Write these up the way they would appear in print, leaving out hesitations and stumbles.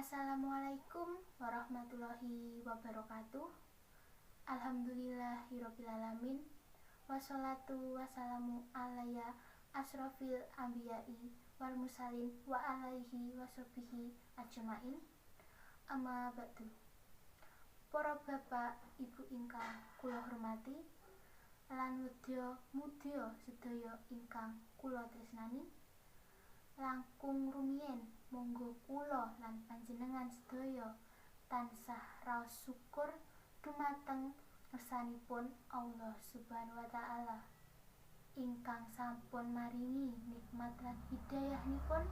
Assalamualaikum warahmatullahi wabarakatuh. Alhamdulillahirabbil alamin. Wassalatu wassalamu alaya asrofil anbiya'i wal mursalin wa alaihi washabihi ajmain. Amma ba'du. Para bapak, ibu ingkang kula hormati lan wedya mudya sedaya ingkang kula tresnani. Langkung rumiyin monggo kula lan panjenengan sedaya tansah raos syukur dumateng ngersanipun Allah Subhanahu wa taala ingkang sampun maringi nikmat lan hidayahipun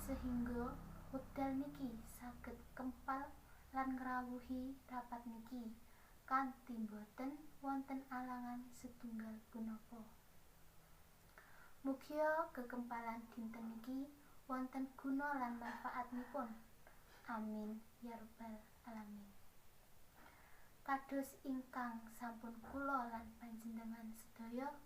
sehingga wekdal niki saged kempal lan ngrawuhi rapat niki kanthi boten wonten alangan setunggal punapa. Mugia kekempalan dinten niki wonten guna lan manfaatipun. Amin ya rabbal alamin. Kados ingkang sampun kula lan panjenengan sedaya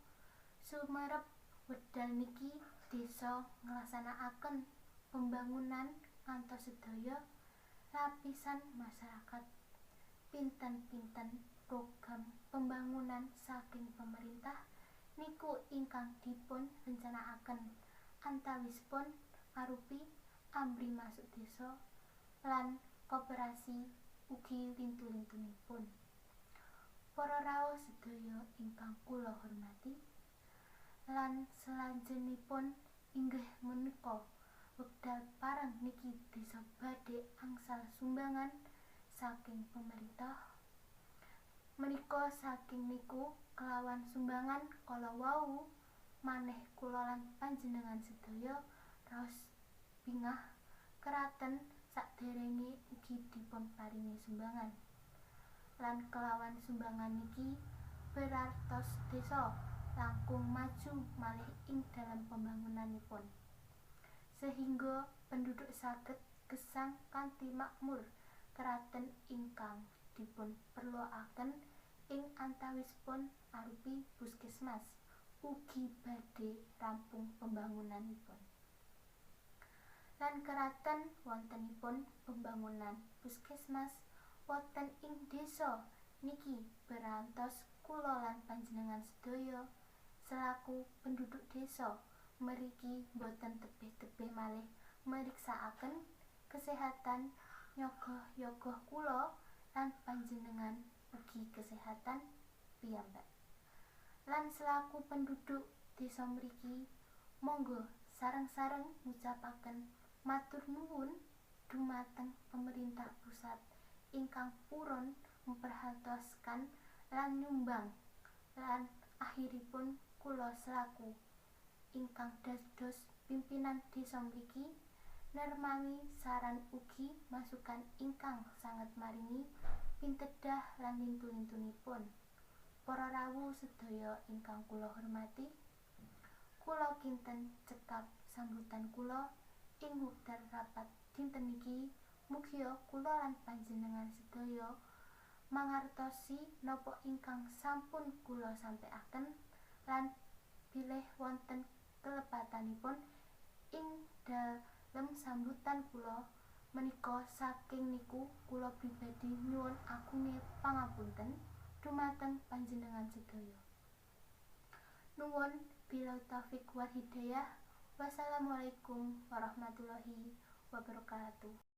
sumerep, wekdal niki desa nglaksanakaken pembangunan ngantos sedaya lapisan masyarakat. Pinten-pinten program pembangunan saking pemerintah niku ingkang dipun rencanakaken, antawisipun arupi ABRI masuk desa lan koperasi ugi lintu-lintunipun. Para rawuh sedaya ingkang kula hormati, lan selanjenipun inggih menika wekdal pareng niki desa badhe angsal sumbangan saking pemerintah. Menika saking niku kelawan sumbangan kala wau maneh kula lan panjenengan sedaya raos bingah keraten saderenge ugi dipun paringi sumbangan. Lan kelawan sumbangan niki berartos desa langkung maju malih ing dalem pembangunanipun, sehingga penduduk saged gesang kanthi makmur keraten ingkang dipun perlokaken ing antawisipun arupi puskesmas ugi badhe rampung pembangunanipun. Lan keraten wontenipun pembangunan puskesmas wonten ing desa niki berantos kula lan panjenengan sedaya selaku penduduk desa mriki boten tebih-tebih malih meriksaaken kesehatan yoga-yoga kula lan panjenengan ugi kesehatan piyambak. Lan selaku penduduk desa mriki monggo sareng-sareng ngucapaken matur nuwun dumateng pemerintah pusat ingkang purun memperhatoskan lan nyumbang. Lan akhiripun kula selaku ingkang dados pimpinan desa mriki nermami saran ugi masukan ingkang sanget maringi pitedah lan lintu-lintunipun. Para rawuh sedaya ingkang kula hormati, kula kinten cekap sambutan kula ing wekdal rapat dinten niki. Mugia kula lan panjenengan sedaya mangertosi napa ingkang sampun kula sampaiaken lan bilih wonten kelepatanipun ing dalem sambutan kula menika, saking niku kula pribadi nyuwun agunge pangapunten dumateng panjenengan sedaya. Nuwun billahi taufik wal hidayah. Wassalamualaikum warahmatullahi wabarakatuh.